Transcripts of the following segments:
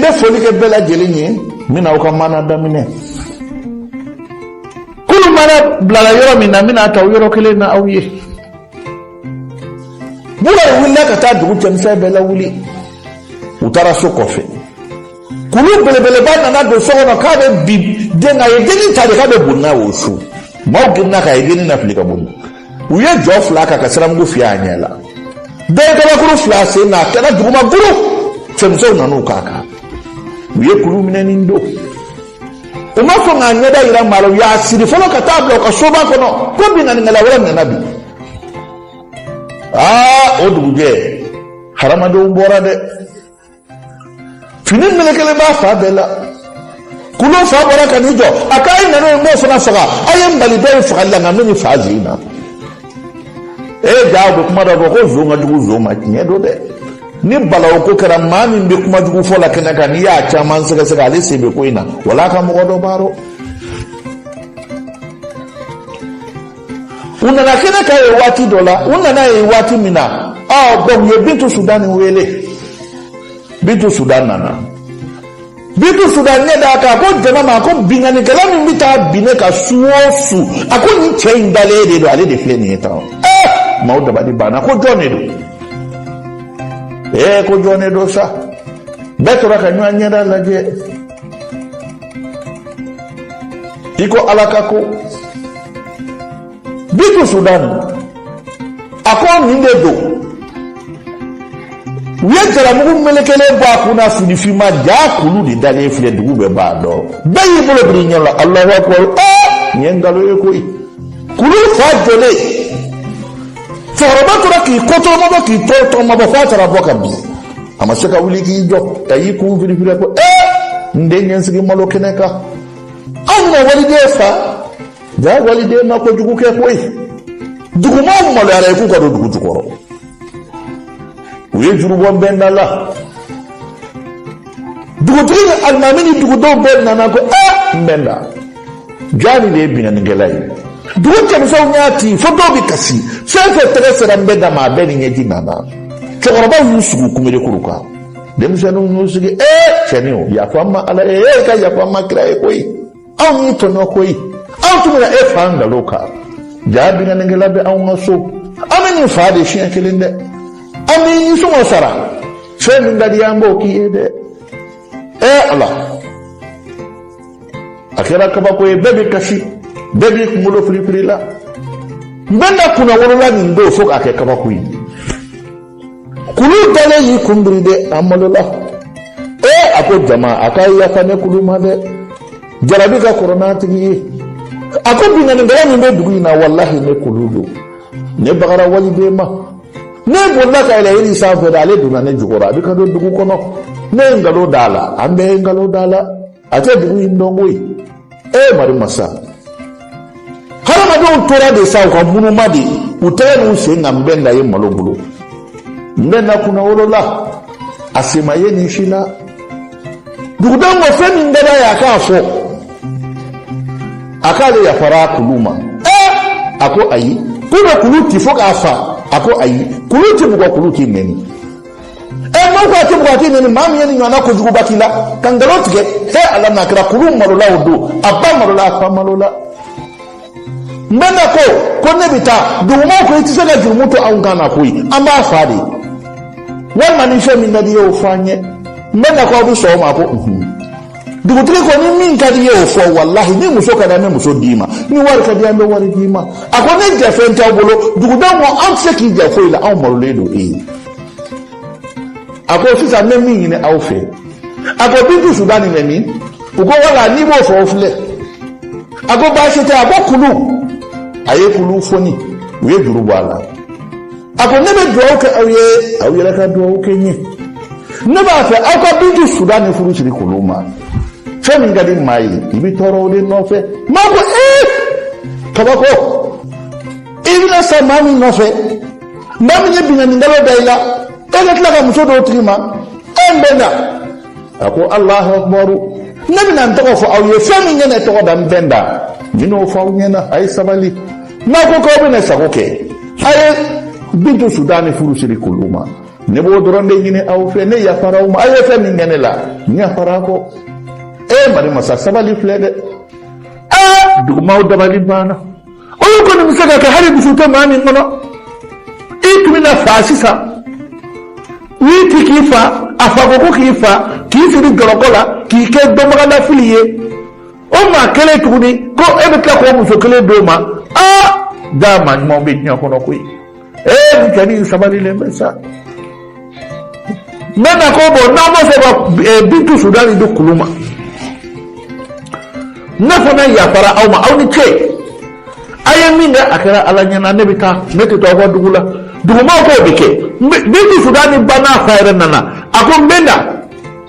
N bɛ foli kɛ bɛɛ lajɛlen ye. N bɛna aw ka maana daminɛ. Kulu maana bilala yɔrɔ min na, n bɛna ta o yɔrɔ kelen na aw ye. Bukari wulila ka taa dugu cɛmisɛn bɛɛ lawuli. U taara so kɔfɛ. Kulu belebeleba nana don so kɔnɔ k'a bɛ bin den kan. A ye dennin ta de k'a bɛ boli n'a ye o su. Maaw girinna k'a ye dennin lafili ka boli. U ye jɔ fila kan ka siramugu fiyɛ a ɲɛ la. Dɔ ye kabakuru fili a sen na, a kɛra duguma guru. Cɛmisɛnw nan'u k'a kan. U ye kulu minɛ nin don. U ma sɔn k'a ɲɛda yira maa la. U y'a siri fɔlɔ ka taa bila u ka soba kɔnɔ ko binkannikɛla wɛrɛ nana bi. Aa, o dugujɛ hadamadenw bɔra dɛ. Fini melekelen b'a fa bɛɛ la. Kulu fa bɔra ka n'i jɔ, a k'a ye nana ye, n b'o fana faga. A ye n bali dɔ in fagali la, nka n bɛ nin fa zen na. E ja, u bɛ kuma dɔ fɔ ko zon ka jugu zon ma. Tiɲɛ don dɛ. Ni balawu ko kɛra, maa min bɛ kuma jugu fɔ la kɛnɛ kan, n'i y'a caman sɛgɛsɛgɛ, ale sen bɛ ko in na, wala a ka mɔgɔ dɔ b'a rɔ. U nana kɛnɛ kan ye waati dɔ la. U nana ye waati min na, ɔ bɔn, u ye Bintu Sudani wele. Bintu Sudan nana. Bintu Sudan ɲɛ d'a kan, a ko jama ma ko binkannikɛla min bɛ taa bin ne kan su o su, a ko nin cɛ in dalen de don, ale de filɛ nin ye tan. Ɛɛ, maaw dabali banna ko jɔn de don? Ee, ko jɔn de don sa? Bɛɛ tora ka ɲɔgɔn ɲɛda lajɛ i ko Ala ka ko. Bintu Sudan a ko nin de don. U ye jalamugu melekelen bɔ a kun na, finifinma ja, kulu de dalen filɛ. Dugu bɛɛ b'a dɔn. Bɛɛ y'i bolo biri ɲɛ la. Alahu akubaru! Aa, nin ye nkalon ye koyi. Kulu fa jɔlen, cɛkɔrɔba tora k'i kɔtɔrɔmabɔ, k'i tɔrɔmabɔ, f'a taara bɔ ka bin. A ma se ka wuli k'i jɔ ka y'i kun firifiri ko ee, n den ye n sigi malo kɛnɛ kan. Anw bɛna waliden fa ja, waliden ma kojugu kɛ koyi. Dugumaw maloyara ye k'u ka don dugu jukɔrɔ. U ye juru bɔ bɛnda la. Dugutigi ni alimami ni dugudenw bɛɛ nana ko ee, n bɛnda jaa, nin de ye binkannikɛla ye. Dugu cɛmisɛnw y'a ci fo dɔw bɛ kasi. Fɛn fɛn tɛgɛ sera n bɛnda ma, a bɛɛ ni ɲɛji nana. Cɛkɔrɔbaw y'u sigi kunberekuru kan, denmisɛnninw y'u sigi. Ee, cɛnin o, yafa n ma Ala ye, e ka yafa n ma kira ye koyi. Anw y'i tɔɲɔ koyi. Anw tun bɛna e fa nkalon kan. Jaa, binkannikɛla bɛ anw ka so. An bɛ nin fa de siɲɛ kelen dɛ. An b'i nisɔngɔ sara. Fɛn min ka di an b'o k'i ye dɛ. Ee Ala, a kɛra kabako ye. Bɛɛ bɛ kasi, bɛɛ b'i kunkolo firifiri la. N bɛnda kunnawolola nin don fo k'a kɛ kabako ye. Kulu dalen y'i kun biri dɛ, a malola. Ee, a ko jama, a k'a yafa ne kulu ma dɛ. Jarabi ka kɔrɔ n'a tigi ye. A ko binkannikɛla min bɛ dugu in na, walahi ne kulu don. Ne bagara waliden ma. Ne bolila ka yɛlɛ yiri sanfɛ dɛ, ale donna ne jukɔrɔ, a bɛ ka don dugu kɔnɔ. Ne ye nkalon d'a la, an bɛɛ ye nkalon d'a la. A tɛ dugu in dɔn koyi. Ee, mari masa, hadamadenw tora de sa, u ka munuma de u tɛgɛ n'u sen kan. N bɛnda ye malo bolo, n bɛnda kunnawolola, a sen ma ye nin si la. Dugudenw ko fɛn min ka d'a ye, a k'a fɔ. A k'ale yafara kulu ma. Ee, a ko ayi, k'u bɛ kulu ci fo k'a fa. A ko ayi, kulu ti bugɔ, kulu ti nɛni. Ɛ, maaw ko a tɛ bugɔ, a tɛ nɛni. Maa min ye nin ɲɔgɔnna kojuguba k'i la ka nkalon tigɛ, he Ala n'a kɛra, kulu malola o don, a ba malola, a fa malola. N bɛnda ko ko ne bɛ taa. Dugumaw ko i tɛ se ka jurumu to anw kan na koyi, an b'a fa de, walima ni fɛn min ka di i ye, o fɔ an ye. N bɛnda ko aw bɛ sɔn o ma? Ko unhun. Dugutigi ko ni min ka di i ye, o fɔ. Walahi, ni muso ka di, an bɛ muso d'i ma. Ni wari ka di, an bɛ wari d'i ma. A ko ne jɛ fɛn t'aw bolo. Dugudenw ko an tɛ se k'i jɛ foyi la, anw malolen don e ye. A ko sisan, n bɛ min ɲini aw fɛ, a ko Bintu Sudani bɛ min? U ko wala, n'i b'o fɔ, o filɛ. A ko baasi tɛ. A ko kulu, a ye kulu foni, u ye juru bɔ a la. A ko ne bɛ dugawu kɛ aw ye, aw yɛrɛ ka dugawu kɛ n ye. Ne b'a fɛ aw ka Bintu Sudani furu siri kulu ma. Fɛn min ka di maa ye, i bɛ tɔɔrɔ o de nɔfɛ. Maa ko ee, kabako, i bɛna sa maa min nɔfɛ, maa min ye binkannikɛlaw da i la, e ka tila ka muso dɔw tigi ma. E n bɛnda a ko Alahu akubaru. Ne bɛna n tɔgɔ fɔ aw ye. Fɛn min ye ne tɔgɔ da n bɛnda, n bɛn'o fɔ aw ɲɛna. A ye sabali. N'a ko k'aw bɛna sago kɛ, a ye Bintu Sudani furu siri kulu ma. Ne b'o dɔrɔn de ɲini aw fɛ, ne yafara aw ma, aw ye fɛn min kɛ ne la, n yafara kɔ. E mali masa sabali filɛ dɛ. Aa, dugumaw dabali banna. Olu kɔni bɛ se ka kɛ hali dusu tɛ maa min kɔnɔ. I tun bɛna fa sisan, n'i ti k'i fa, a fa ko k'i fa, k'i siri jɔlɔkɔ la, k'i kɛ dɔnbagalafili ye. O maa kelen tuguni ko e bɛ tila k'o muso kelen d'o ma. Aa, jaa maa ɲumanw bɛ diɲɛ kɔnɔ koyi. Ee, nin cɛnin sabalilen bɛ sa. N bɛ na ko bɔn n'aw ma sɔn ka Bintu Sudani di kulu ma, ne fana yafara aw ma, aw ni ce. A ye min kɛ, a kɛra Ala ɲɛna. Ne bɛ taa, ne tɛ to aw ka dugu la. Dugumaw k'o bɛ kɛ. Bintu Sudani ba n'a fa yɛrɛ nana, a ko n bɛ na.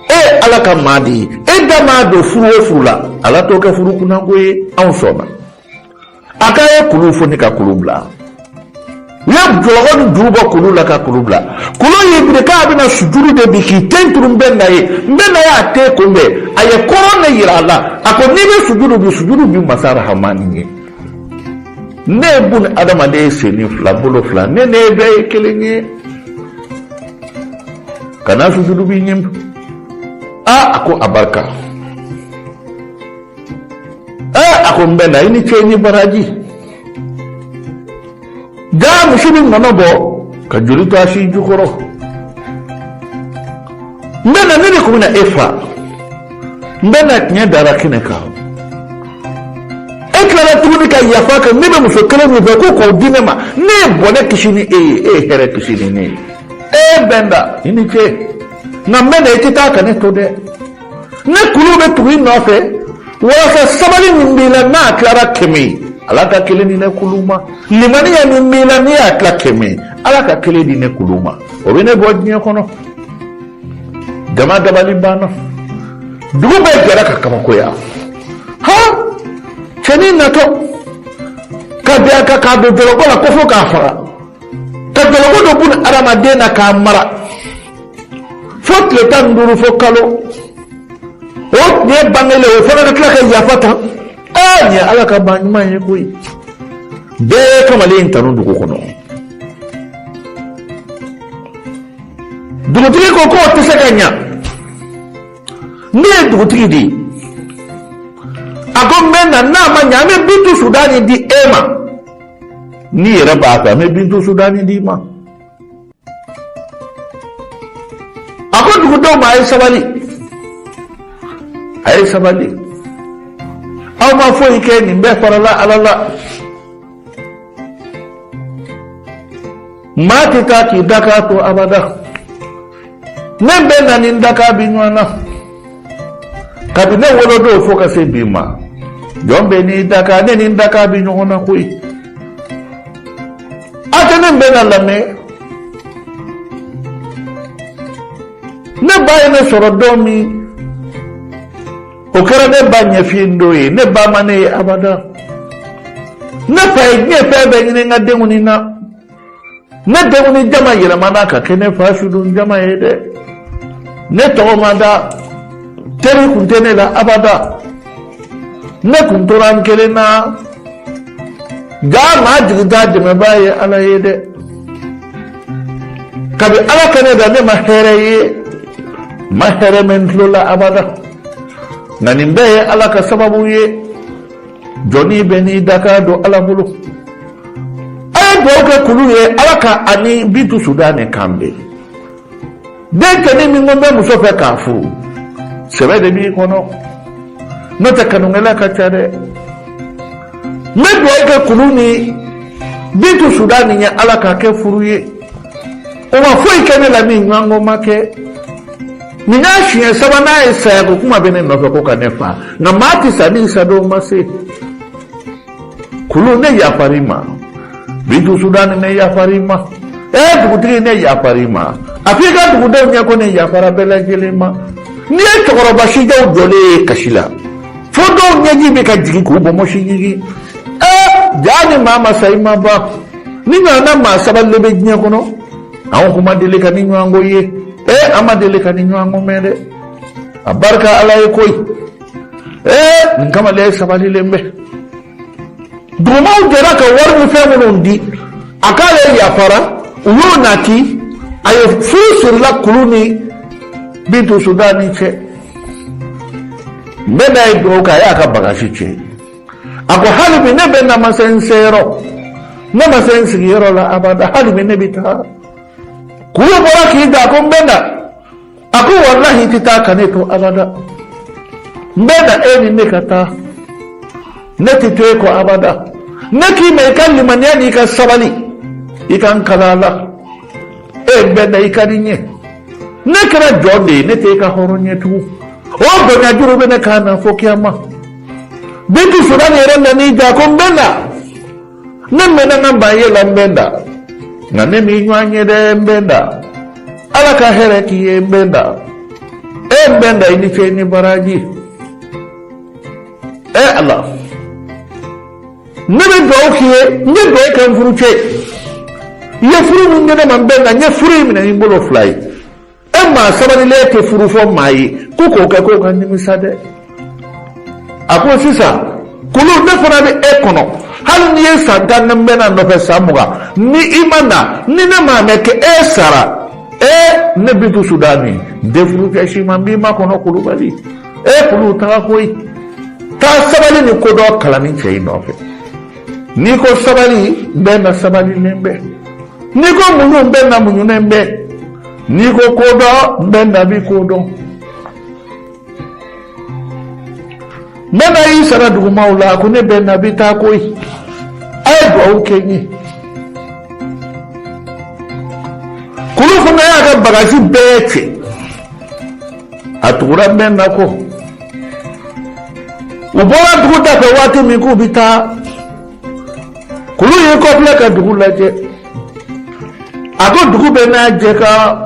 E ye Ala ka maa de ye, e da maa don furu o furu la, Ala t'o kɛ furu kunnako ye. Anw sɔnna. A k'a ye kulu foni ka kulu bila. U ye jɔlɔkɔ ni juru bɔ kulu la ka kulu bila. Kulu y'i biri k'a bɛna sujuru de bi k'i ten turu n bɛ na ye. N bɛ na ye, a t'e kunbɛn. A ye kɔrɔn de yira a la. A ko n'i bɛ sujuru bi, sujuru bi masa rahamani ye. Ne ye buni adamaden ye, sen ni fila, bolo fila, ne ne bɛɛ ye kelen ye. Kana sujuru bi ɲɛ. Aa, a ko a barika. Aa, a ko n bɛ na, i ni ce ni baraji. Jaa misi bɛ nɔnɔ bɔ ka joli to a si jukɔrɔ. N bɛ na, ne de tun bɛna e fa. N bɛ na, tiɲɛ dara kɛnɛ kan. E tilara tuguni ka yafa kɛ. Ne bɛ muso kelen min fɛ ko k'o di ne ma, ne ye bɔnɛ kisi ni e ye, e ye hɛrɛ kisi ni ne ye. E bɛnda, i ni ce. Nka n bɛ na, i tɛ taa ka ne to dɛ. Ne kulu bɛ tugu i nɔfɛ walasa sabali min b'i la, n'a tilara 100 ye, Ala ka kelen di ne kulu ma. Limaniya min b'i la, n'i y'a tila 100 ye, Ala ka kelen di ne kulu ma, o bɛ ne bɔ diɲɛ kɔnɔ. Jama dabali banna, dugu bɛɛ jɛra ka kabakoya. Han, cɛnin natɔ ka bin a kan k'a don jɔlɔkɔ la ko fo k'a faga, ka jɔlɔkɔ don buna adamaden na k'a mara fo tile 15, fo kalo o tiɲɛ bangelen, o fana ka tila ka yafa tan. Aa, nin ye Ala ka maa ɲuman ye koyi. Bɛɛ ye kamalen in tanu dugu kɔnɔ. Dugutigi ko k'o tɛ se ka ɲa. Ne ye dugutigi de ye. A ko n bɛ na, n'a ma ɲa, an bɛ Bintu Sudani di e ma. N'i yɛrɛ b'a fɛ, an bɛ Bintu Sudani d'i ma. A ko dugudenw ma, a ye sabali, a ye sabali, aw ma foyi kɛ, nin bɛɛ farala Ala la. Maa tɛ taa k'i dakan to abada. Ne bɛ na ni n dakan bi ɲɔgɔn na. Kabi ne wolodon fo ka se bi ma, jɔn bɛ n'i dakan, ne ni n dakan bi ɲɔgɔn na koyi. A tɛ ne bɛ na lamɛn. Ne ba ye ne sɔrɔ don min, o kɛra ne ba ɲɛfin don ye. Ne ba ma ne ye abada. Ne fa ye diɲɛ fɛn bɛɛ ɲini n ka denkundi na. Ne denkundi jama yɛlɛmana ka kɛ ne fa sudon jama ye dɛ. Ne tɔgɔ ma da, teri kun tɛ ne la abada. Ne kun tora n kelen na. Jaa maa jigi t'a dɛmɛbaa ye Ala ye dɛ. Kabi Ala ka ne da, ne ma hɛrɛ ye, ma hɛrɛ mɛn n tulo la abada. Nka nin bɛɛ ye Ala ka sababu ye. Jɔnni bɛ n'i dakan don Ala bolo. A ye dugawu kɛ kulu ye, Ala ka ani Bintu Sudani kan bɛn. Den cɛnin min ko n bɛ muso fɛ k'a furu, sɛbɛ de b'i kɔnɔ, n'o tɛ kanukɛla ka ca dɛ. N bɛ dugawu kɛ kulu ni Bintu Sudani ye, Ala k'a kɛ furu ye. O ma foyi kɛ ne la min ɲɔgɔn ma kɛ. Nin y'a siɲɛ sabanan ye, saya ko kuma bɛ ne nɔfɛ ko ka ne fa. Nka maa tɛ sa ni sadon ma se. Kulu, ne yafar'i ma. Bintu Sudani, ne yafar'i ma. Ee dugutigi, ne yafar'i ma. A f'i ka dugudenw ɲɛ ko ne yafara bɛɛ lajɛlen ma. N'i ye cɛkɔrɔba sijaw jɔlen ye kasi la, fo dɔw ɲɛji bɛ ka jigin k'u bɔnbɔsi ɲigin. Ee, jaa ni maa ma sa, i ma ban. Ni ɲɔgɔnna maa sabalilen bɛ diɲɛ kɔnɔ, anw kun ma deli ka ni ɲɔgɔn ko ye. Ee, an ma deli ka ni ɲɔgɔn ko mɛn dɛ. A barika Ala ye koyi. Ee, nin kamalen sabalilen bɛ. Dugumaw jɛra ka wari ni fɛn minnu di, a k'ale yafara, u y'o nati. A ye furu sirila kulu ni Bintu Sudani cɛ. Nbɛda ye dugawu kɛ, a y'a ka bagasi cɛ. A ko hali bi ne bɛnda ma se n seyɔrɔ, ne ma se n sigiyɔrɔ la abada, hali bi ne bɛ taa. Kulu bɔra k'i da, a ko n bɛnda, a ko walahi i tɛ taa ka ne to abada. N bɛnda, e ni ne ka taa, ne tɛ to e kɔ abada. Ne k'i ma i ka limaniya n'i ka sabali, i ka n kala la. E n bɛnda, i ka di n ye. Ne kɛra jɔn de ye, ne tɛ e ka hɔrɔn ye tugun. O bonya juru bɛ ne kan na fo kiyama. Bintu Sudani yɛrɛ nan'i jɔ, a ko n bɛnda, ne mɛnna n ka ban ye la, n bɛnda, nka ne m'i ɲɔgɔn ye dɛ. N bɛnda, Ala ka hɛrɛ k'i ye. N bɛnda, e n bɛnda, i ni ce ni baraji. E Ala, ne bɛ dugawu k'i ye, n ye dugawu kɛ n furucɛ ye. I ye furu min di ne ma, n bɛnda, n ye furu in minɛ ni n bolo fila ye. E maa sabalilen tɛ furu fɔ maa ye ko k'o kɛ k'o ka nimisa dɛ. A ko sisan kulu, ne fana bɛ e kɔnɔ, hali n'i ye san 10 kɛ n bɛnda nɔfɛ, san 20, ni i ma na, ni ne m'a mɛn k'e sara, e ne Bintu Sudani, n tɛ furu kɛ si ma, n b'i makɔnɔ. Kulubali, e kulu, taga koyi, taa sabali ni kodɔn kalan ni cɛ in nɔfɛ. N'i ko sabali, n bɛnda sabalilen bɛ. N'i ko muɲu, n bɛnda muɲunen bɛ. N'i ko kodɔn, n bɛnda bi kodɔn. N bɛnda y'i sara dugumaw la, a ko ne bɛnda bi taa koyi, a ye duwawu kɛ n ye. Kulu fana y'a ka bagasi bɛɛ cɛ, a tugura n bɛnda kɔ. U bɔra dugu da fɛ waati min k'u bɛ taa, kulu y'i kɔfilɛ ka dugu lajɛ. A ko dugu bɛɛ n'a jɛ kan,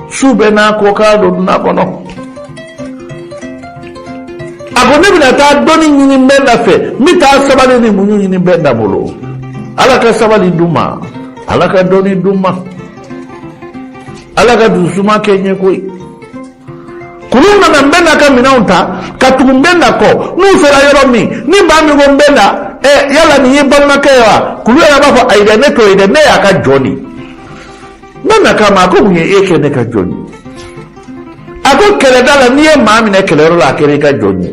su bɛɛ n'a ko kan don dunan kɔnɔ. A ko ne bɛna taa dɔnni ɲini n bɛnda fɛ, n bɛ taa sabali ni muɲu ɲini n bɛnda bolo. Ala ka sabali d'u ma, Ala ka dɔnni d'u ma, Ala ka dusuma kɛ n ye koyi. Kulu nana n bɛnda ka minɛnw ta ka tugu n bɛnda kɔ. N'u sera yɔrɔ min, ni maa min ko n bɛnda, ɛ yala nin y'i balimakɛ ye wa? Kulu yɛrɛ b'a fɔ ayi dɛ, ne t'o ye dɛ, ne y'a ka jɔn de ye. N bɛnda k'a ma, a ko mun ye e kɛ ne ka jɔn ye? A ko kɛlɛda la, n'i ye maa minɛ kɛlɛyɔrɔ la, a kɛra i ka jɔn ye.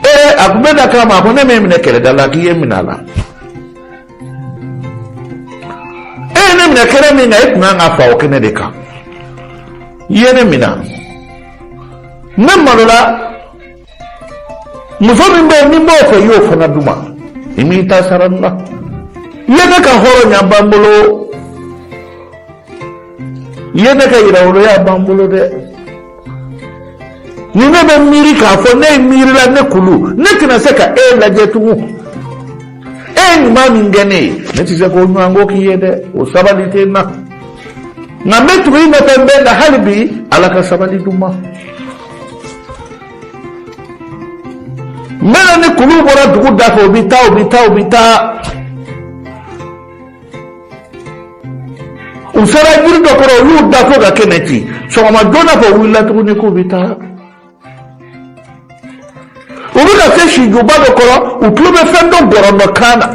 Ee, a ko n bɛnda k'a ma, a ko ne m'e minɛ kɛlɛda la, k'i ye minɛ a la. E ye ne minɛ kɛnɛ min kan, e tun kan ka fa o kɛnɛ de kan. I ye ne minɛ, ne malola. Muso min bɛ yen ni n b'o fɛ, i y'o fana d'u ma, i m'i ta sara n na. I ye ne ka hɔrɔnya ban n bolo, i ye ne ka yɛrɛwoloya ban n bolo dɛ. Ni ne bɛ miiri k'a fɔ ne ye miirila, ne kulu, ne tɛna se ka e lajɛ tugun. E ye ɲuman min kɛ ne ye, ne tɛ se k'o ɲɔgɔn ko k'i ye dɛ, o sabali tɛ n na. Nka n bɛ tugu i nɔfɛ, n bɛnda, hali bi Ala ka sabali d'u ma. N bɛnda ni kulu bɔra dugu da fɛ, u bɛ taa, u bɛ taa, u bɛ taa. U sera jiri dɔ kɔrɔ, u y'u da fo ka kɛnɛ ci. Sɔgɔma joona fɛ, u wulila tuguni k'u bɛ taa. U bɛ ka se sijuba dɔ kɔrɔ, u tulo bɛ fɛn dɔ gɔrɔndɔ kan na.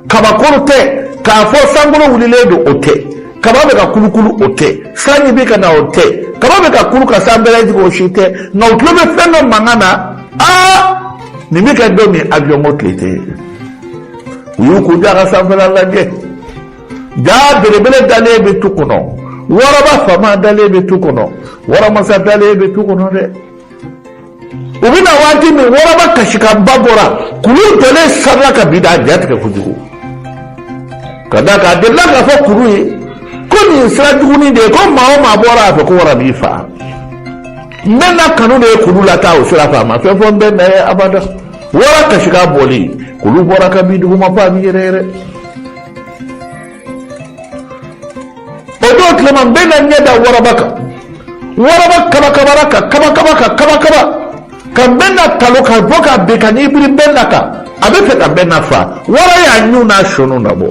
Kabakoro tɛ k'a fɔ sankolo wulilen don, o tɛ. Kaba bɛ ka kulukulu, o tɛ. Sanji bɛ ka na, o tɛ. Kaba bɛ ka kulu ka san bɛrɛ jigin, o si tɛ. Nka u tulo bɛ fɛn dɔ mankan na. Aa, nin bɛ kɛ don min, avion ko tile tɛ. U y'u kun da ka sanfɛla lajɛ, jaa belebele dalen bɛ tu kɔnɔ, waraba faama dalen bɛ tu kɔnɔ, waramasa dalen bɛ tu kɔnɔ dɛ. U bɛna waati min, waraba kasikanba bɔra, kulu jɔlen sarila ka bin, a ja tigɛ kojugu, ka d'a kan a delila k'a fɔ kulu ye ko nin sira jugunin de ye, ko maa o maa bɔra a fɛ ko wara b'i faa. N bɛnda kanu de ye kulu lataa o sira fɛ, a ma fɛn fɔ n bɛnda ye abada. Wara kasikan bɔlen, kulu bɔra ka bin duguma fo a bɛ yɛrɛ yɛrɛ. O don tilema, n bɛnda ɲɛ da waraba kan. Waraba kabakabara ka kabakaba ka kabakaba ka n bɛnda talo ka bɔ ka bin ka n'i biri n bɛnda kan, a bɛ fɛ ka n bɛnda fa. Wara y'a ɲun n'a sɔnnu nabɔ.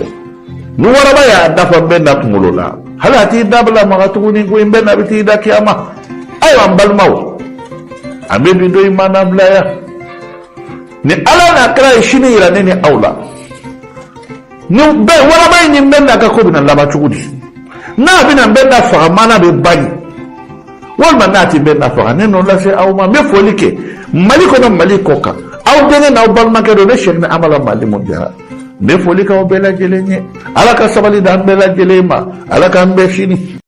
Ni waraba y'a dafa n bɛnda kunkolo la, hali a t'i dabila maga tuguni ko n bɛnda bɛ t'i da kiyama. Ayiwa n balimaw, an bɛ bi don in maana bila yan. Ni Ala n'a kira ye sini yira ne ni aw la, ni bɛɛ waraba in ni n bɛnda ka ko bɛna laban cogo di? N'a bɛna n bɛnda faga, maana bɛ ban yen, walima n'a tɛ n bɛnda faga, ne n'o lase aw ma. N bɛ foli kɛ Mali kɔnɔ, Mali kɔ kan. Aw denkɛ n'aw balimakɛ don, ne Sɛkinɛ Amala Malimu Jara. N bɛ foli k'aw bɛɛ lajɛlen ye. Ala ka sabali d'an bɛɛ lajɛlen ma. Ala k'an bɛɛ sini.